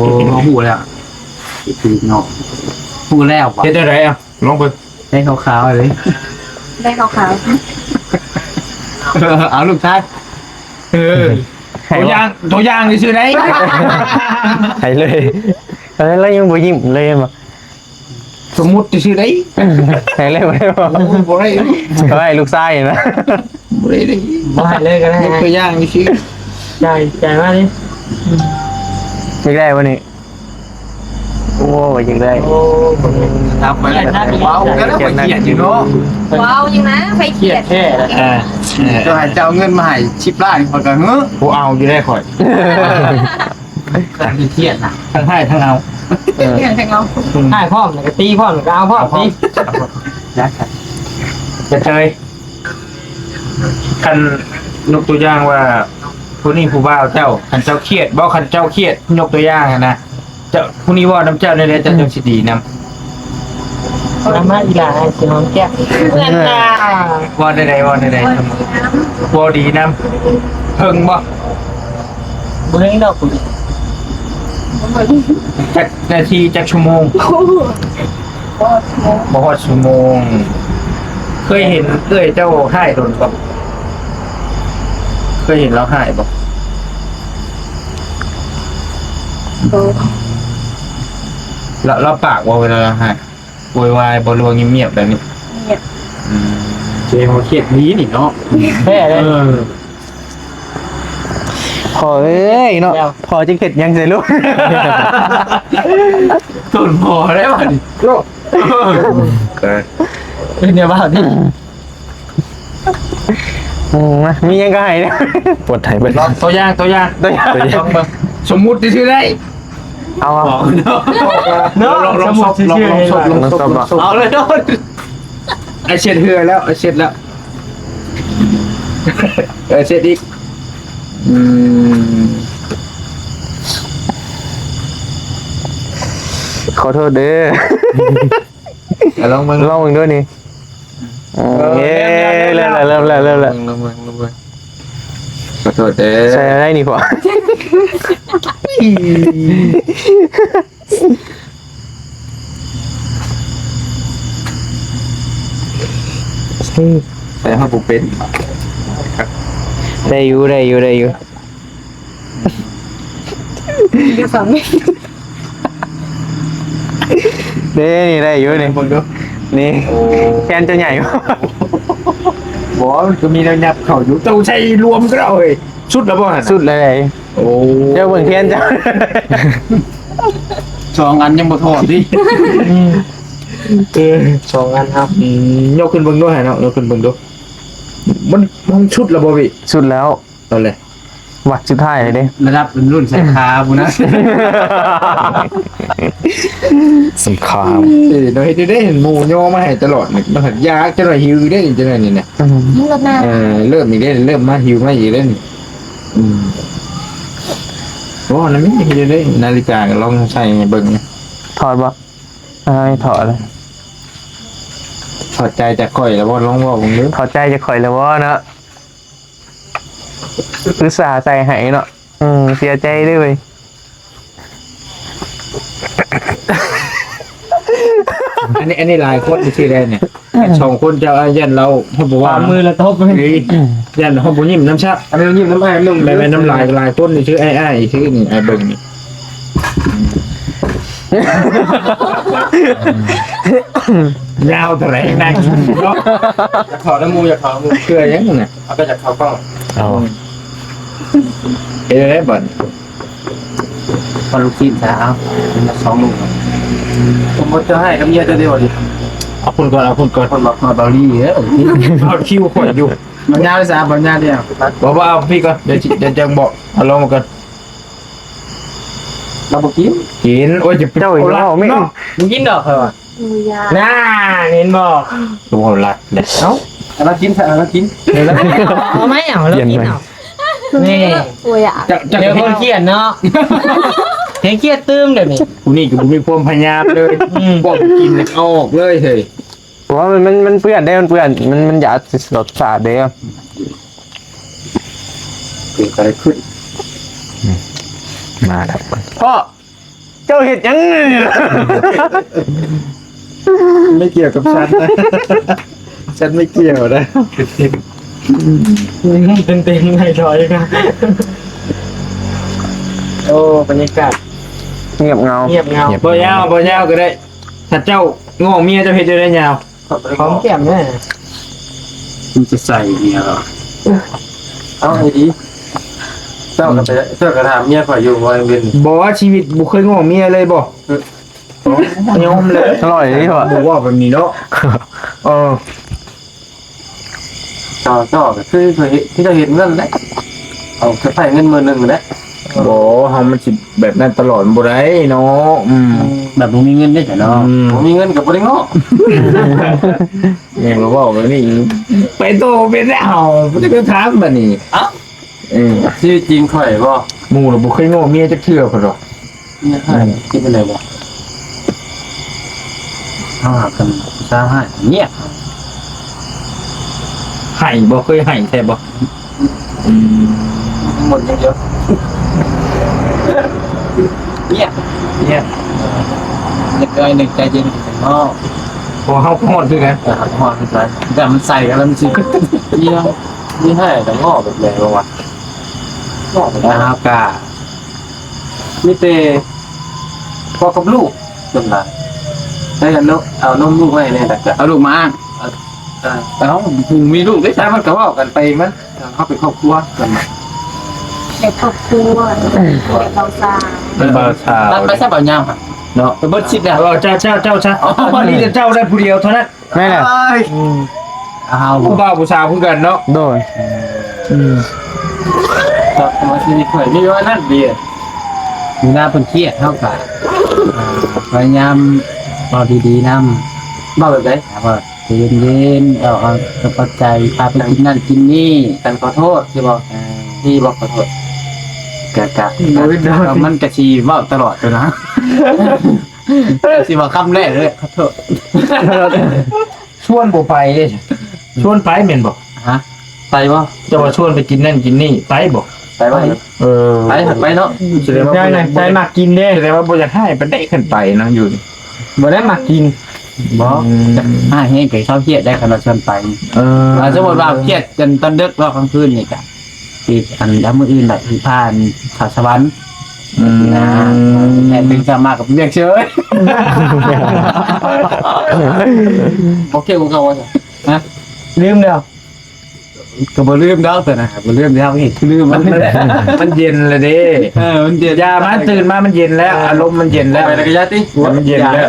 ຮູ້ແລ້ວ ຖືກເນາະ ຮູ້ແລ້ວ. ເຮັດຈັ່ງໃດ ເອົາ ລອງເບິ່ງ. ໄດ້ຂາວໆເລີຍ ໄດ້ຂາວໆ. ເອີ ເອົາລູກຊາຍ ເອີ ໃຫ້ ຕົວຢ່າງ ຕົວຢ່າງຊື່ໆ ໄດ້ ໃຫ້ເລີຍ. ຕອນນັ້ນລາວຍັງບໍ່ຍິ້ມເລີຍ ສົມມຸດຊື່ໆ ໄດ້ ໃຫ້ເລີຍ ບໍ່ໄດ້ບໍ່? ບໍ່ໄດ້ ເອົາໃຫ້ລູກຊາຍນະ ບໍ່ໄດ້ເດ້. ບໍ່ໃຫ້ເລີຍກໍໄດ້ ຍົກຕົວຢ່າງຊື່ໆ. ຈ່າຍ ຈ່າຍມາດິ. ຢາກໄດ້ບໍ່ນີ້? ໂອ້ ຢາກໄດ້. ໂອ້ ເວົ້າກັນແລ້ວກໍຄຽດຢູ່ເນາະ. ເວົ້າຢູ່ນະ ໃຜຄຽດແທ້. ເອີ ເຈົ້າໃຫ້ເຈົ້າເອົາເງິນມາໃຫ້ສິບລ້ານ ຂ້ອຍກໍ ເຮີ ບໍ່ເອົາຢູ່ແລ້ວຂ້ອຍ. ຄຽດນະ ທັງໃຫ້ທັງເອົາ. ເອີ ໃຫ້ພ້ອມ ແລ້ວກໍຕີພ້ອມ ແລ້ວກໍເອົາພ້ອມ. ເອົາພ້ອມ ຕີ ຈະເຈີຍ. ຄັນຍົກຕົວຢ່າງວ່າ ຜູ້ນີ້ຜູ້ບ່າວເຈົ້າ ຄັນເຈົ້າຄຽດບໍ່? ຄັນເຈົ້າຄຽດ ຍົກຕົວຢ່າງຫັ້ນນະ ເຈົ້າ ຜູ້ນີ້ເວົ້ານຳເຈົ້າແນວໃດ ເຈົ້າຈັ່ງຊິດີນຳ? ນຳມາອີ່ຫຼ້າ ອ້າຍຊິຫອມແກ້ມ. ເວົ້າແນວໃດ ເວົ້າແນວໃດ? ເວົ້າດີນຳ ເພິ່ງບໍ່? ບໍ່ເຖິງດອກ. ຈັກນາທີ ຈັກຊົ່ວໂມງ? ບໍ່ຮອດຊົ່ວໂມງ. ເຄີຍເຫັນເອື້ອຍເຈົ້າຮ້າຍດົນບໍ່? ເຄີຍເຫັນລາວຮ້າຍບໍ່? ບໍ່. ລາວ ລາວປາກບໍ່ເວລາລາວຮ້າຍ? ໂວຍວາຍບໍ່ ຫຼືວ່າງຽບໆ ແບບນີ້? ງຽບ. ອືມ ເຈມາຄຽດດີນີ້ເນາະ. ແທ້ເລີຍ. ເອີ ພໍ່ເອີຍເນາະ ແລ້ວ ພໍ່ຈະເຮັດຫຍັງໃສ່ລູກ? ໂທດພໍ່ໄດ້ບາດນີ້ເນາະ. ເປັນແນວບ້ານີ້. ອືມ ມາ ມີຫຍັງກໍໃຫ້ເດີ ປົດໃຫ້ເບິດ ລອງຕົວຢ່າງ ຕົວຢ່າງ ຕົວຢ່າງ ລອງເບິ່ງ ສົມມຸດຊື່ໆໄດ້ ເອົາ ເອົາ ເນາະ ລອງ ລອງ ລອງ ສມມຸດຊື່ໆ ລອງ ລອງ ລອງ ລອງ ເອົາເລີຍເນາະ ໄອ້ເຊັດເຮືອແລ້ວ ໄອ້ເຊັດແລ້ວ ເອີ ເຊັດອີກ ອືມ ຂໍໂທດເດີ ອ່ະ ລອງເບິ່ງ ລອງເບິ່ງດູນີ້ ເອີ ເອີ ເລີ່ມແລ້ວ ເລີ່ມແລ້ວ ເລີ່ມແລ້ວ ເລີ່ມແລ້ວ ລອງເບິ່ງ ລອງເບິ່ງ ຂໍໂທດເດີ ໃສ່ໄດ້ນີ້ພວກ ໃສ່ເຮົາບໍ່ເປັນ ໄດ້ຢູ່ ໄດ້ຢູ່ ໄດ້ຢູ່ ຢູ່ຝັ່ງນີ້ ເດ້ ນີ້ໄດ້ຢູ່ນີ້ ເບິ່ງດູ ນີ້ ໂອ້ ແຂນເຈົ້າໃຫຍ່ບໍ່? ບໍ່ ມັນກໍມີແນວຫຍັບເຂົ້າຢູ່ ເຈົ້າໃສ່ລວມກໍໄດ້ເຮີ້ຍ ສຸດແລ້ວບໍ່ຫັ້ນ? ສຸດແລ້ວເດ້ ໂອ້ ເຈົ້າເບິ່ງແຂນເຈົ້າ ສອງອັນຍັງບໍ່ຖອດຕິ ອືມ ເອີ ສອງອັນເຮົາ ອືມ ຍົກຂຶ້ນເບິ່ງດູຫັ້ນເນາະ ຍົກຂຶ້ນເບິ່ງດູ ມັນ ມັນສຸດແລ້ວບໍ່ພີ່? ສຸດແລ້ວ ນັ້ນແຫຼະ ວັດສຸດທ້າຍເລີຍເດ້ ລະດັບລຸ້ນໃສ່ຂາພຸ້ນນະ ສົງຄາມ ເອີ ເນາະ ເຮັດໄດ້ເຫັນໝູ່ຍໍມາໃຫ້ຕະຫຼອດນີ້ ມັນຫາກຢາກ ຈັກໜ້ອຍຫິວອີກເດ້ ຈັກໜ້ອຍນີ້ນະ ອືມ ເອີ ເລີ່ມອີກເດ້ ເລີ່ມມາຫິວມາອີກເດ້ນີ້ ອືມ ໂອ້ ນັ້ນມີເຮັດໄດ້ ນາລິກາກໍລອງໃສ່ໃຫ້ເບິ່ງ ຖອດບໍ່? ເອົາໃຫ້ຖອດເລີຍ ຖອດໃຈຈາກຂ້ອຍແລ້ວບໍ່? ລອງເວົ້າເບິ່ງເດີ ຖອດໃຈຈາກຂ້ອຍແລ້ວບໍ່ເນາະ? ອຸດສ່າໃສ່ໃຫ້ເນາະ ເອີ ເສຍໃຈເດ້ເວີຍ ອັນນີ້ ອັນນີ້ຫຼາຍຄົນທີ່ແລ້ວນີ້ ສອງຄົນເຈົ້າ ຢ້ານລາວ ເຮົາບໍ່ວ່າ ຄວາມມືລະຕົບ ຢ້ານເຮົາບໍ່ຍິ້ມນຳຊະ ອັນນີ້ຍິ້ມນຳອ້າຍໜຶ່ງ ແມ່ນໆ ນຳຫຼາຍ ຫຼາຍຄົນນີ້ຊື່ ອ້າຍໆ ຊື່ນີ້ ອ້າຍເບິ່ງນີ້ ຍາວເທົ່າໃດນາງເນາະ ຢາກເຂົ້ານຳໝູ່ ຢາກເຂົ້ານຳໝູ່ ເພື່ອຫຍັງນະ ເຮົາກໍຢາກເຂົ້າກ້ອງ ເອົາ ເຮັດໄດ້ບັດ ປາລູກຊີ້ນຊະ ເອົາ ເປັນສອງລູກ ສົມມຸດເຈົ້າໃຫ້ກັບເມຍເຈົ້າເດ ເອົາພຸ້ນກ່ອນ ເອົາພຸ້ນກ່ອນ ຄົນບັກຮອດເບົາລີເອີ ເອົາຄິວຂ້ອຍຢູ່ ມັນຍາວຊະ ມັນຍາວດຽວ ບໍ່ ບໍ່ ເອົາພີ້ກ່ອນ ດຽວຊິ ດຽວຈັ່ງບອກ ເອົາລອງມາກ່ອນ ລາວບໍ່ກິນ ກິນ ໂອ້ຍ ຈະເຈົ້າອີກແລ້ວ ເນາະ ບໍ່ກິນດອກ ຂ້ອຍວ່າ ນາ ເຫັນບໍ່ ຄືເວົ້າລັດເດ້ ເອົ້າ ລາວກິນຊະ ລາວກິນ ເອົາໄໝ ເອົາ ລາວກິນເອົາ ນີ້ ບໍ່ຢາກ ຈະ ຈະ ດຽວຄົນຄຽດເນາະ ແຮງຄຽດຕື່ມດຽວນີ້ ຜູ້ນີ້ກໍບໍ່ມີຄວາມພະຍາຍາມເລີຍ ອືມ ບອກກິນແລ້ວເອົາອອກເລີຍເຮີ້ຍ ເພາະວ່າມັນ ມັນ ມັນເປື້ອນເດ້ ມັນເປື້ອນ ມັນ ມັນຢາກລົດຊາດເດ້ ເກີດອະໄລຂຶ້ນ ອືມ ມາແລ້ວ ພໍ່ ເຈົ້າເຮັດຫຍັງນີ້? ໄມ່ກ່ຽວກັບສັນນະ ສັນໄມ່ກ່ຽວນະ ເຕັມໆ ໃຫ້ຖອຍນະ ໂອ້ ບັນຍາກາດ ງຽບເຫງົາ ງຽບເຫງົາ ງຽບເຫງົາ ບໍ່ຍາວ ບໍ່ຍາວກໍໄດ້ ຖ້າເຈົ້າງໍ້ເມຍເຈົ້າເຮັດຈັ່ງໃດຍາວ? ຫອມແກ້ມແດ່ ມັນຈະໃສ່ເມຍເນາະ ເອົາໃຫ້ດີ ເຈົ້າກໍໄປ ເຈົ້າກໍຖາມເມຍຂ້ອຍຢູ່ວ່າເປັນ ບໍ່ ຊີວິດບໍ່ເຄີຍງໍ້ເມຍເລີຍບໍ່? ເອີ ຍອມເລີຍ ອະລ່ອຍເລີຍວ່າ ບໍ່ເວົ້າແບບນີ້ເນາະ ເອີ ເຈົ້າ ເຈົ້າກໍຄືເຄີຍເຮັດ ທີ່ເຈົ້າເຮັດນັ້ນແຫຼະ ເອົາ ໃຊ້ເງິນໝື່ນໜຶ່ງແຫຼະ ບໍ່ ເຮົາມັນຊິແບບນັ້ນຕະຫຼອດບໍ່ໄດ້ເນາະ ອືມ ແບບບໍ່ມີເງິນເດ້ເນາະ ອືມ ບໍ່ມີເງິນກໍບໍ່ໄດ້ງໍ້ ແມ່ນບໍ່ເວົ້າແບບນີ້ ໄປໂຕເປັນແລ້ວ ບໍ່ໄດ້ໄປຖາມບັດນີ້ ເອົ້າ ເອີ ຊີວິດຈິງຂ້ອຍບໍ່ ໝູ່ລະບໍ່ເຄີຍງໍ້ເມຍຈັກເທື່ອພຸ້ນດອກ ເມຍໃຫ້ ອືມ ຄິດຈັ່ງໃດບໍ່ ເຮົາຫາກັນສາວໃຫ້ງຽບ ໃຫ້ບໍ່ ເຄີຍໃຫ້ແທ້ບໍ່? ອືມ ໝົດຢ່າງດຽວ ງຽບ ງຽບ ເລັກນ້ອຍໜຶ່ງ ໃຈເຢັນເນາະ ເພາະເຮົາກໍຮ້ອນຄືກັນ ເອີ ເຮົາກໍຮ້ອນຄືກັນ ແຕ່ມັນໃສ່ກັນແລ້ວມັນຊິ ມີໃຫ້ແຕ່ງໍ້ແບບໃດບໍ່ວະ? ງໍ້ແບບໃດ? ເຮົາກະມີແຕ່ພໍ່ກັບລູກສ່ວນຫຼາຍ ໃຊ້ເອົານົມ ເອົານົມລູກມາໃຫ້ແດ່ ແລ້ວກະເອົາລູກມາອ້າງ ເອີ ເອົ້າ ຜູ້ມີລູກເດ້ ໃຊ້ມັນກໍເວົ້າກັນໄປເອງມັນ ເຮົາເປັນຄອບຄົວກັນ ເປັນຄອບຄົວ ເປັນບ່າວສາວ ເປັນບ່າວສາວ ຕັດໄປຊະບ່າວຍາວ ເນາະ ໄປເບິດຊິດແລ້ວ ເອີ ເຈົ້າ ເຈົ້າ ເຈົ້າຊະ ອໍ ນີ້ແຕ່ເຈົ້າໄດ້ຜູ້ດຽວເທົ່ານັ້ນ ແມ່ນແຫຼະ ເອີຍ ອືມ ເຮົາຜູ້ບ່າວຜູ້ສາວຄືກັນເນາະ ໂດຍ ອືມ ກໍ ກໍວ່າຊິໄດ້ຊ່ວຍ ມີວ່ານັ້ນເດ ເວລາເພິ່ນຄຽດ ເຮົາກໍ ອ່າ ພະຍາຍາມເວົ້າດີໆນຳ. ເວົ້າແບບໃດ? ເວົ້າໃຈເຢັນໆ ເວົ້າເອົາກະເຂົ້າໃຈ ພາໄປກິນນັ້ນກິນນີ້ ການຂໍໂທດ ຊິບອກ ເອີ ດີບໍ່ ຂໍໂທດ? ກະ ກະ ບໍ່ເປັນດອກ ມັນກະຊິເວົ້າຕະຫຼອດຢູ່ນະ ຊິວ່າຄຳແລກເລີຍ ຂໍໂທດ. ຊວນບໍ່ໄປເດ້ ຊວນໄປແມ່ນບໍ່? ຮະ? ໄປບໍ່? ເຈົ້າວ່າຊວນໄປກິນນັ້ນກິນນີ້ ໄປບໍ່? ໄປບໍ່? ເອີ ໄປ ໄປເນາະ. ສະແດງວ່າ ໃຈມັກກິນເດ້ ສະແດງວ່າບໍ່ຢາກຮ້າຍປານໃດ ຄັນໄປເນາະ ຢູ່ນີ້ ບໍ່ໄດ້ມັກກິນ. ບໍ່ ອືມ ຮ້າຍແຮງ ກໍເຊົາຄຽດໄດ້ ຄັນວ່າຊວນໄປ. ເອີ ສົມມຸດວ່າຄຽດຈົນຕອນດຶກ ເນາະ ກາງຄືນນີ້ກະ ອີກອັນ ແລ້ວມື້ອື່ນລະ ຊິພາເຂົ້າສະຫວັນ. ອືມ ນະ ແມ່ນ ຕື່ນເຊົ້າມາກໍໄປວຽກເສີຍ. ບໍ່ຄຽດກວ່າເກົ່າວ່າຊັ້ນ? ຮະ? ລືມແລ້ວ. ກໍບໍ່ລືມດອກ ຕົວນະ ບໍ່ລືມແລ້ວ ເຮັດຄືລືມ ມັນ ມັນ ມັນເຢັນແລ້ວເດ້. ເອີ ມັນເຢັນ ຢ່າມາ ຕື່ນມາມັນເຢັນແລ້ວ ເອີ ອາລົມມັນເຢັນແລ້ວ ໄປແລ້ວກໍຢ່າຕິ ມັນເຢັນແລ້ວ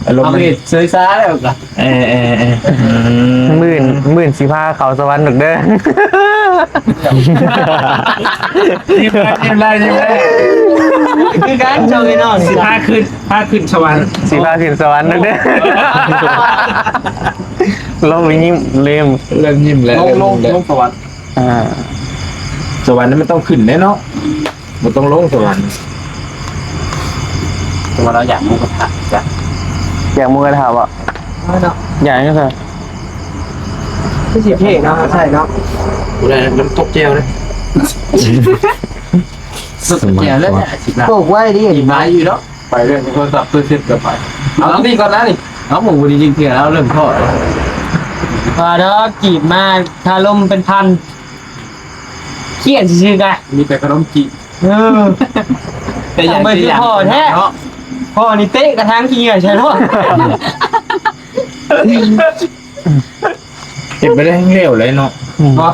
ອາລົມມັນເສຍຊາແລ້ວກໍ ເອີ ເອີ ເອີ ອືມ ມື້ອື່ນ ມື້ອື່ນຊິພາເຂົ້າສະຫວັນດອກເດີ. ຍິ້ມໄດ້ ຍິ້ມໄດ້ ຍິ້ມໄດ້ ຄືກັນເຈົ້າພີ່ນ້ອງ ຊິພາຂຶ້ນ ພາຂຶ້ນສະຫວັນ ຊິພາຂຶ້ນສະຫວັນເດີ. ລອງໄປຍິ້ມ ລືມ ເລີ່ມຍິ້ມແລ້ວ ລົງ ລົງ ເລີ່ມຍິ້ມແລ້ວ ລົງສະຫວັນ. ອ່າ ສະຫວັນນີ້ມັນຕ້ອງຂຶ້ນເດ້ເນາະ ບໍ່ຕ້ອງລົງສະຫວັນ. ແຕ່ວ່າລາວຢາກໝູກະທະຈ້ະ ຢາກໝູກະທະບໍ່? ເອົາເນາະ ຢາກຫຍັງຊະ? ຄືຊິເທ່ເນາະ ໃສ່ເນາະ ບໍ່ໄດ້ ນ້ຳຕົກແຈ່ວເດ້ ຕົກແຈ່ວເລີຍ ໂກກໄວ້ດິ ອີກຫຼາຍຢູ່ເນາະ. ໄປເລື່ອງໂທລະສັບ ເຕີເຊັດກັນໄປ. ເອົານີ້ກ່ອນນະນີ້ ເອົາໝູບໍ່ໄດ້ຍິງເທື່ອ ເອົາເລີ່ມທອດ. ວ່າດອກ ຈີບມາ ຄາລົມເປັນພັນ ຄຽດຊື່ໆກະ ມີແຕ່ຂະໜົມຈີບ. ເອີ ແຕ່ຢ່າງ ໄປຄືພໍ່ແທ້ເນາະ ພໍ່ນີ້ເຕະກະຖາງຂີ້ເຫຍື້ອໃສ່ໂລດ. ເຮັດບໍ່ໄດ້ແຮງເຫຼວເລີຍເນາະ. ອືມ ບໍ່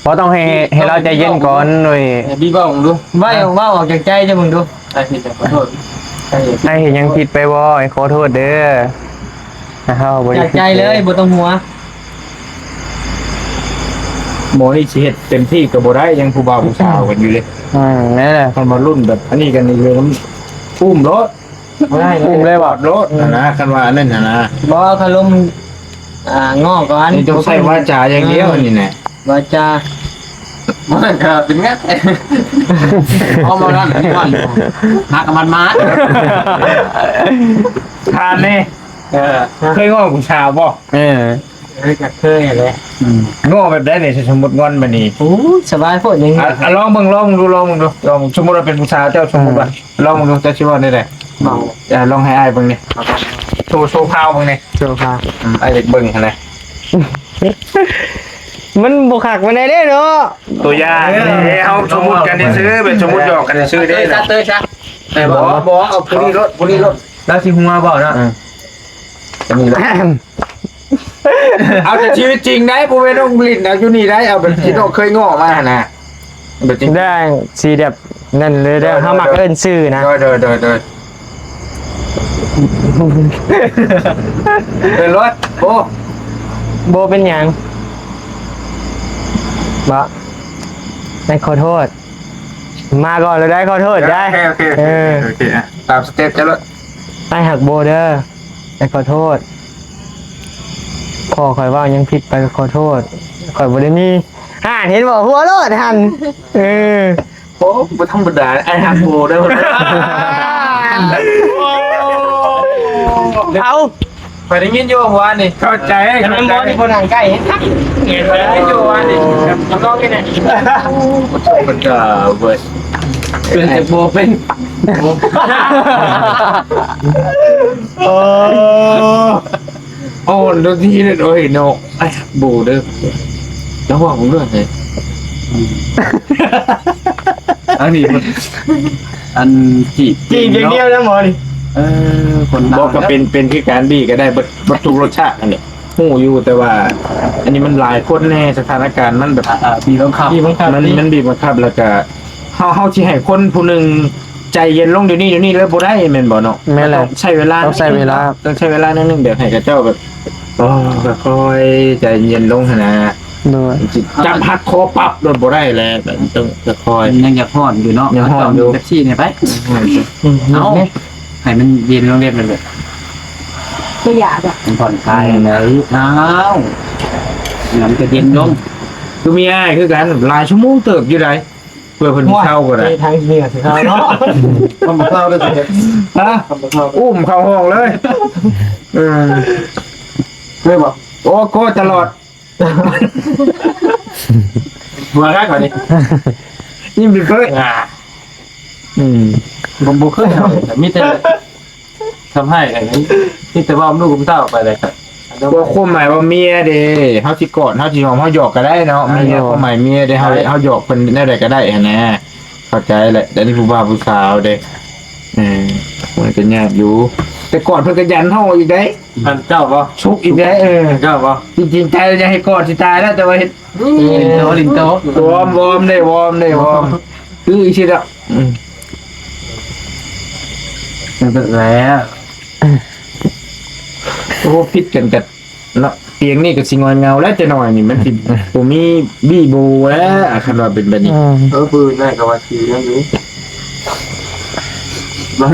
ບໍ່ຕ້ອງໃຫ້ ໃຫ້ລາວໃຈເຢັນກ່ອນເວີຍ. ບີເວົ້າເບິ່ງດູ ເວົ້າ ເວົ້າອອກຈາກໃຈເຈົ້າເບິ່ງດູ. ອ້າຍຜິດ ຂໍໂທດ ອ້າຍເຮັດຫຍັງຜິດໄປບໍ່? ອ້າຍຂໍໂທດເດີ ເຮົາບໍ່ໄດ້ ຈາກໃຈເລີຍ ຜິດເລີຍ ບໍ່ຕ້ອງຫົວ. ໝໍນີ້ຊິເຮັດເຕັມທີ່ກໍບໍ່ໄດ້ ຍັງຜູ້ບ່າວຜູ້ສາວກັນຢູ່ເດ້. ອືມ ແມ່ນແຫຼະ ຄັນວ່າລຸ້ນແບບອັນນີ້ກັນນີ້ ເລື່ອງອຸ້ມໂລດ. ບໍ່ໄດ້ ອຸ້ມເລີຍບໍ່? ໂລດຫັ້ນນະ ຄັນວ່າອັນນັ້ນຫັ້ນນະ. ບໍ່ ຄາລົມ ອ່າ ງໍກ່ອນ ນີ້ຕ້ອງໃຊ້ວາຈາຢ່າງດຽວ ອ່າ ນີ້ນະ ວາຈາ ມັນກໍເປັນແງະ ເອົາມານັ້ນ ຫາກະມັນມາ ທ່ານນີ້ ເອີ ເຄີຍງໍຜູ້ສາວບໍ່? ເອີ ເອີ ກໍເຄີຍແຫຼະ. ອືມ ງໍແບບໃດນີ້? ສົມມຸດງອນບາດນີ້ ໂອ້ຍ ສະບາຍໂພດ. ຍັງ ອ່ະ ອ່ະ ລອງເບິ່ງ ລອງເບິ່ງດູ ລອງເບິ່ງດູ ລອງ ສົມມຸດວ່າເປັນຜູ້ສາວເຈົ້າ ສົມມຸດວ່າ ອືມ ລອງເບິ່ງດູ ເຈົ້າຊິເວົ້າແນວໃດ? ເວົ້າ ອ່າ ລອງໃຫ້ອ້າຍເບິ່ງແດ່ ໂຊ ໂຊພາວເບິ່ງແດ່ ໂຊພາວ. ອືມ ອ້າຍຢາກເບິ່ງຫັ້ນນະ ມັນບໍ່ຄັກປານໃດເດ້ເນາະ. ຕົວຢ່າງເດ້ ເຮົາສົມມຸດກັນຊື່ໆ ເປັນສົມມຸດຫຍອກກັນຊື່ໆເດ້. ເຕີຊະ ເຕີຊະ ບໍ່ ບໍ່ ເອົາຜູ້ນີ້ໂລດ ຜູ້ນີ້ໂລດ. ລາວຊິຫົວບໍ່ເນາະ? ອືມ ອັນນີ້ແຫຼະ ເອົາແຕ່ຊີວິດຈິງໄດ໋ ບໍ່ແມ່ນນ້ອງຫຼິ້ນ ເອົາຢູ່ນີ້ໄດ໋ ເອົາແບບທີ່ນ້ອງເຄີຍງໍມາຫັ້ນນະ ແບບຈິງ ໄດ້ ຊິແບບນັ້ນເລີຍເດີ ໂດຍ ເຮົາມັກເອີ້ນຊື່ນະ ໂດຍ ໂດຍ ໂດຍ ໂດຍ. ເປັນລົດ ໂອ້ ບໍ່ເປັນຫຍັງ ບໍ່ ໄດ້ ຂໍໂທດ ມາກ່ອນເລີຍໄດ໋ ຂໍໂທດໄດ໋. ໂອເຄ ໂອເຄ ເອີ ໂອເຄ ອ່ະ ຕາມສະເຕັບເຈົ້າໂລດ. ອ້າຍຮັກໂບເດີ ອ້າຍຂໍໂທດ ພໍ່ຂ້ອຍເວົ້າຫຍັງຜິດໄປກໍຂໍໂທດ ຂ້ອຍບໍ່ໄດ້ມີ. ຫັ້ນ ເຫັນບໍ່ ຫົວໂລດຫັ້ນ. ເອີ ໂອ້ ບໍ່ທຳມະດາ ອ້າຍຮັກໂບເດີ. ເອົາ ຂ້ອຍໄດ້ຍິນຢູ່ວ່ານີ້ ເຂົ້າໃຈ ຄັນແມ່ນບໍ່ນີ້ບໍ່ນັ່ງໃກ້ ເຫັນຄັກ ເຫັນໄດ້ຢູ່ວ່ານີ້ ຮັບຮອງນີ້ແຫຼະ. ບໍ່ທຳມະດາເວີຍ ເປັນແຕ່ບໍ່ເປັນ ໂອ້ ໂອ້ ໂດນທີ່ເລີຍ ໂອ້ຍເນາະ. ອ້າຍ ບໍ່ເດີ ລະວັງເດີ. ອັນນີ້ມັນ ອັນຈີບ ຈີບຢ່າງດຽວນະໝໍນີ້. ເອີ ຄົນລາວ ບໍ່ ກໍເປັນ ເປັນຄືກັນ ບີກໍໄດ້ເບິດ ເບິດທຸກລົດຊາດຫັ້ນແຫຼະ ຮູ້ຢູ່ ແຕ່ວ່າອັນນີ້ມັນຫຼາຍຄົນແດ່ ສະຖານະການມັນແບບ ອ່າ ບີບບັງຄັບ ບີບບັງຄັບ ມັນ ມັນບີບບັງຄັບ ແລ້ວກໍເຮົາ ເຮົາຊິໃຫ້ຄົນຜູ້ໜຶ່ງໃຈເຢັນລົງດຽວນີ້ ດຽວນີ້ເລີຍບໍ່ໄດ້ແມ່ນບໍ່ເນາະ? ແມ່ນແຫຼະ ຕ້ອງໃຊ້ເວລາ ຕ້ອງໃຊ້ເວລາ ຕ້ອງໃຊ້ເວລາໜ້ອຍໜຶ່ງ ດຽວໃຫ້ເຂົາເຈົ້າແບບ ໂອ້ ຄ່ອຍໆໃຈເຢັນລົງຫັ້ນນະ. ໂດຍ ຈັບຮັດຄໍປັບໂລດບໍ່ໄດ້ແຫຼະ ແບບນີ້ຕ້ອງຄ່ອຍ ມັນຍັງຢາກຮ້ອນຢູ່ເນາະ ຍັງຮ້ອນຢູ່ ເອົາເປັບຊີນີ້ໄປ ເອົາ ໃຫ້ມັນເຢັນລົງເລັກນ້ອຍ ບໍ່ຢາກດອກ ມັນຜ່ອນຄາຍ ອືມ ແລ້ວ ອ້າວ ນ້ຳກໍເຢັນລົງ ຄືມີອ້າຍຄືກັນ ຫຼາຍຊົ່ວໂມງເຕີບຢູ່ໃດ ເພື່ອເພິ່ນຊິເຊົາກໍໄດ້ ໂອ້ຍ ທາງເໜືອຊິເຊົາເນາະ ມັນບໍ່ເຊົາເດ້ ຮະ ມັນບໍ່ເຊົາ ອຸ້ມເຂົ້າຫ້ອງເລີຍ ເອີ ເຄີຍບໍ່ ໂອ້ ໂກຕະຫຼອດ ຫົວຄັກກວ່ານີ້ ຍິ້ມເປີດ ອ່າ ອືມ ບໍ່ ບໍ່ເຄີຍເອົາ ມີແຕ່ທຳຮ້າຍກັນ ມີແຕ່ເວົ້ານຳລູກນຳເຕົ້າໄປເລີຍ ບໍ່ ຄວາມໝາຍວ່າເມຍເດ້ ເຮົາຊິກອດ ເຮົາຊິຫອມ ເຮົາຫຍອກກໍໄດ້ເນາະ ເມຍ ຄວາມໝາຍເມຍເດ້ ເຮົາ ເຮົາຫຍອກເພິ່ນແນວໃດກໍໄດ້ຫັ້ນນະ ເຂົ້າໃຈແຫຼະ ແຕ່ນີ້ຜູ້ບ່າວຜູ້ສາວເດ້ ເອີ ມັນກໍຍາກຢູ່ ແຕ່ກອດເພິ່ນກໍຢັນເຮົາອີກເດ້ ອັນເຈົ້າບໍ່ ຊຸກອີກແລ້ວ ເອີ ເຈົ້າບໍ່ ຈິງໆ ໃຈຢາກໃຫ້ກອດຊິຕາຍແລ້ວ ແຕ່ວ່າເຮັດ ຫຼິ້ນໂຕ ຫຼິ້ນໂຕ ວອມ ວອມເດ້ ວອມເດ້ ວອມ ຄືອີກຊິດອກ ອືມ ແລ້ວ ໂອ້ ຜິດກັນກັບເນາະ ຕຽງນີ້ກໍຊິງອຍເຫງົາແລ້ວ ຈັກໜ້ອຍນີ້ມັນຊິບໍ່ມີບີ່ໂບແລ້ວ ຄັນວ່າເປັນແບບນີ້ ອືມ ເອີ ບືນນັ້ນກໍວ່າຊິຍັງຢູ່ ມັນ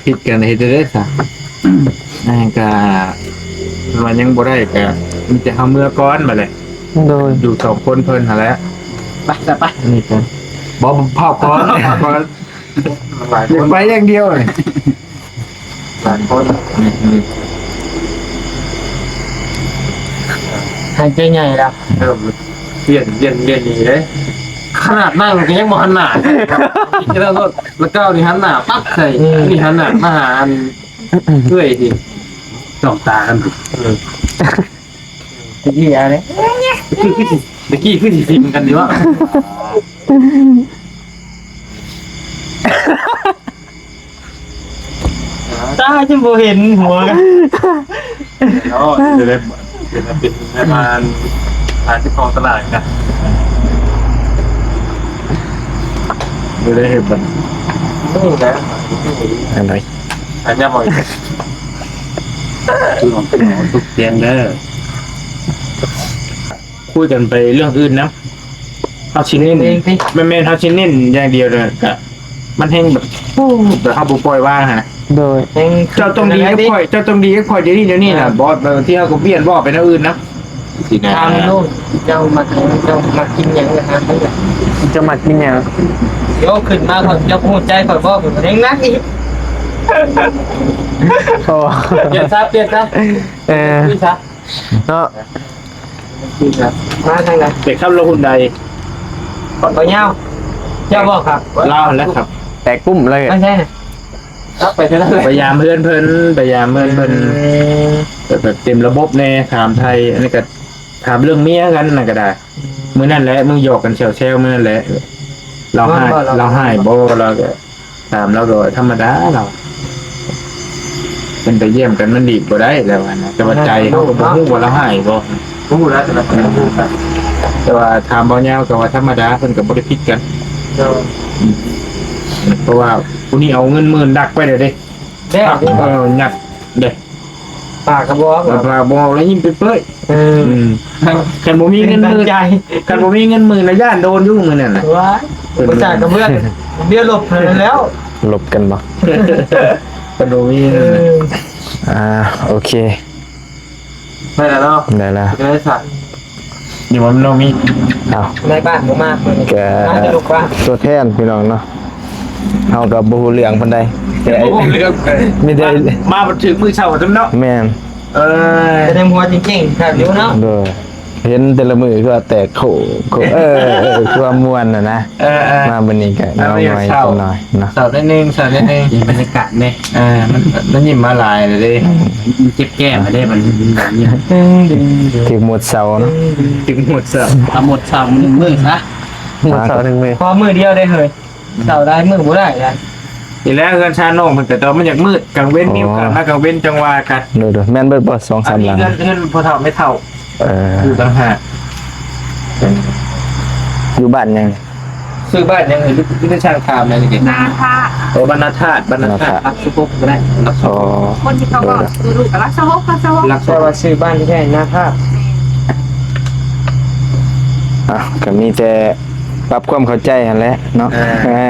ຜິດກັນເຮັດໄດ້ເດ້ຊະ ອັນນັ້ນກະ ວ່າຍັງບໍ່ໄດ້ກະ ມີແຕ່ເຮົາເມືອກ່ອນບາດແຫຼະ ໂດຍ ຢູ່ສອງຄົນເພິ່ນຫັ້ນແຫຼະ ໄປຊະໄປ ນີ້ກະ ບໍ່ ເຝົ້າກ່ອນ ເຝົ້າກ່ອນ ຫຼາຍຄົນ ໄປຢ່າງດຽວນີ້ ຫຼາຍຄົນ ອືມ ຫາຍໃຈໃຫຍ່ແລ້ວ ເລີ່ມ ປ່ຽນ ປ່ຽນ ປ່ຽນໜີເດ້ ຂະໜາດນັ່ງກໍຍັງບໍ່ຫັນໜ້າ ຄິດແລ້ວໂລດ ລະກ້າວນີ້ຫັນໜ້າປັບໃສ່ ອືມ ອັນນີ້ຫັນໜ້າມາຫາອັນເອື້ອຍນີ້ ຈ້ອງຕາກັນ ເອີ ຕະກີ້ອາເດ້ ຕະກີ້ຄືຊິ ຕະກີ້ຄືຊິຖິ້ມກັນຢູ່ວະ. ຕາຍ ຈົນບໍ່ເຫັນຫົວກັນເນາະ ຈະໄດ້ເປັນ ເປັນແມ່ບ້ານ ຮ້ານເຈົ້າຂອງຕະຫຼາດກະ ຈະໄດ້ເຮັດບັດນີ້ແຫຼະ ອັນໃດ ອັນຍາມບໍ່ ຄືອອກ ຄືອອກທຸກແຈ້ງເດີ. ຄຸຍກັນໄປເລື່ອງອື່ນນຳ ເຮົາຊິເນັ້ນ ແມ່ນໆ ເຮົາຊິເນັ້ນຢ່າງດຽວເລີຍ ກະມັນແຮງແບບ ໂອ້ ແບບເຮົາບໍ່ປ່ອຍວາງຫັ້ນນະ ໂດຍ ເຈົ້າຕ້ອງດີກັບຂ້ອຍ ເຈົ້າຕ້ອງດີກັບຂ້ອຍດຽວນີ້ ດຽວນີ້ນະ ອ່າ ບໍ່ ບາງທີເຮົາກໍປ່ຽນເວົ້າໄປແນວອື່ນນຳ ຊິນະ ຖາມໂລດ ເຈົ້າມັກຫຍັງ ເຈົ້າມັກກິນຫຍັງ ກໍຖາມເພິ່ນ ເຈົ້າມັກກິນຫຍັງ ໂຍ ຂຶ້ນມາຂ້ອຍ ເຈົ້າຮູ້ໃຈຂ້ອຍບໍ່ ຂ້ອຍກໍແຮງໜັກອີກ ໂອ້ ປ່ຽນຊະ ປ່ຽນຊະ ເອີ ເນາະ ມາທາງໃດ? ໄປຂັບລົດຮຸນໄດ ບໍ່ຍາວ ເຈົ້າບໍ່ຂັບ? ລາວຫັ້ນແຫຼະຂັບ ແຕກປຸ້ມເລີຍ ໄປໃສ? ຂັບໄປເທົ່ານັ້ນແຫຼະ ໄປຢາມເຮືອນເພິ່ນ ໄປຢາມເຮືອນເພິ່ນ ເອີ ແບບເຕັມລະບົບແດ່ ຖາມໄຖ່ ອັນນີ້ກໍຖາມເລື່ອງເມຍກັນນັ້ນກໍໄດ້ ອືມ ມື້ນັ້ນແຫຼະ ມື້ຫຍອກກັນແຊວໆ ມື້ນັ້ນແຫຼະ ລາວຮ້າຍ ລາວຮ້າຍບໍ່ ລາວກໍ ຖາມລາວກໍວ່າທຳມະດາລາວ ເພິ່ນໄປຢ້ຽມກັນມັນດີບໍ່ໄດ້ລາວວ່ານະ ແຕ່ວ່າໃຈເຮົາກໍບໍ່ຮູ້ວ່າລາວຮ້າຍບໍ່ ຮູ້ແລ້ວ ແຕ່ລາວກໍຮູ້ກັນ ແຕ່ວ່າຖາມເບົາຍາວກໍວ່າທຳມະດາ ເພິ່ນກໍບໍ່ໄດ້ຜິດກັນ ໂດຍ ອືມ ເພາະວ່າຜູ້ນີ້ເອົາເງິນໝື່ນດັກໄວ້ແລ້ວເດ້ ເອີ ຍັດເດ້ ປາກກະບໍ່ອອກ ປາກບໍ່ອອກແລ້ວຍິ້ມເປີຍໆ ເອີ ອືມ ຄັນບໍ່ມີເງິນໝື່ນ ຄັນບໍ່ມີເງິນໝື່ນນະ ຢ້ານໂດນຢູ່ມື້ນັ້ນນະ ວ້າຍ ບໍ່ຈ່າຍກະເບືອນ ເບືອລົບຫັ້ນແລ້ວ ລົບກັນບໍ່ ຄັນບໍ່ມີເງິນ ເອີ ອ່າ ໂອເຄ ໄດ້ແລ້ວເນາະ ໄດ້ແລ້ວ ໄດ້ຊະ ນີ້ບໍ່ແມ່ນນ້ອງມີ ເອົ້າ ນາຍບ້ານບໍ່ມາ ກະ ມາແຕ່ລູກບ້ານ ຕົວແທນພີ່ນ້ອງເນາະ ເຮົາກໍບໍ່ຮູ້ເລື່ອງປານໃດ ແຕ່ ບໍ່ຮູ້ເລື່ອງ ມີແຕ່ ມາ ມາບັດຖືກມື້ເຊົ້າຊັ້ນເນາະ ແມ່ນ ເອີ ສະແດງວ່າເກັ່ງໆ ຄັກຢູ່ເນາະ ໂດຍ ເຫັນແຕ່ລະມື້ຄືວ່າແຕກໂຄ ໂຄ ເອີ ເອີ ຄືວ່າມ່ວນຫັ້ນນະ ເອີ ເອີ ມາມື້ນີ້ກໍເຫງົາໜ້ອຍຈັກໜ້ອຍເນາະ ເສົ້າໜ້ອຍໜຶ່ງ ເສົ້າໜ້ອຍໜຶ່ງ ເປັນບັນຍາກາດເດ້ ເອີ ມັນ ມັນຍິ້ມມາຫຼາຍແລ້ວເດ້ ມັນເຈັບແກ້ມແລ້ວເດ້ ມັນຍິ້ມ ຖືກໝົດເສົາເນາະ ຖືກໝົດເສົາ ເອົາໝົດເສົາໜຶ່ງມື້ຊະ ໝົດເສົາໜຶ່ງມື້ ພໍມື້ດຽວໄດ້ເຮີ້ຍ ເຊົາໄດ້ມື້ບໍ່ໄດ້ລະ ນີ້ແຫຼະເຮືອນຊານນ້ອງເພິ່ນກໍຕ້ອງມັນຢາກມືດ ກາງເວັນມີໂອກາດມາກາງເວັນຈັ່ງວ່າກັນ ໂດຍໆ ແມ່ນເບິດບໍ່ ສອງສາມຫຼັງ ອັນນີ້ເຮືອນ ເຮືອນພໍ່ເຖົ້າແມ່ເຖົ້າ ເອີ ຢູ່ຕ່າງຫາກ ຢູ່ບ້ານຫຍັງ? ຊື່ບ້ານຫຍັງ? ຫຼື ຫຼື ຊ່າງຖາມແນວນີ້ ນາທາດ ໂອ ບ້ານນາທາດ ບ້ານນາທາດ ນາທາດ ຫຼັກສິບຫົກກໍໄດ້ ຫຼັກສິບຫົກ ຄົນທີ່ເຂົາເວົ້າ ໂອ້ ຄືລູກກໍຫຼັກສິບຫົກ ຫຼັກສິບຫົກ ຫຼັກສິບຫົກ ວ່າຊື່ບ້ານແທ້ນາທາດ ແມ່ນ ອ່ະ ກໍມີແຕ່ປັບຄວາມເຂົ້າໃຈຫັ້ນແຫຼະເນາະ. ເອີ ເອີ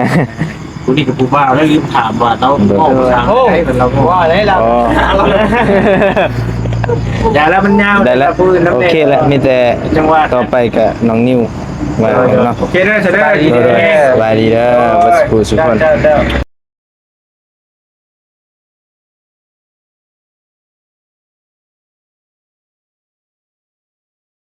ຜູ້ນີ້ກໍຜູ້ບ່າວແລ້ວ ລືມຖາມວ່າລາວ ໂດຍ ເວົ້າພາສາໄທ ລາວເວົ້າ ວ່າໄດ້ລາວ ອໍ ຢ່າແລ້ວ ມັນຍາວ ໄດ້ແລ້ວ ຜູ້ອື່ນນຳ ໂອເຄແຫຼະ ແດ່ ມີແຕ່ ຈັງຫວະ ຕໍ່ໄປກໍນ້ອງນິວວ່າເນາະ. ໂອເຄເດີ ສະບາຍດີເດີ ສະບາຍດີເດີ ເບິດສູ່ຜູ້ສູ່ຄົນ. ເຈົ້າ ເຈົ້າ.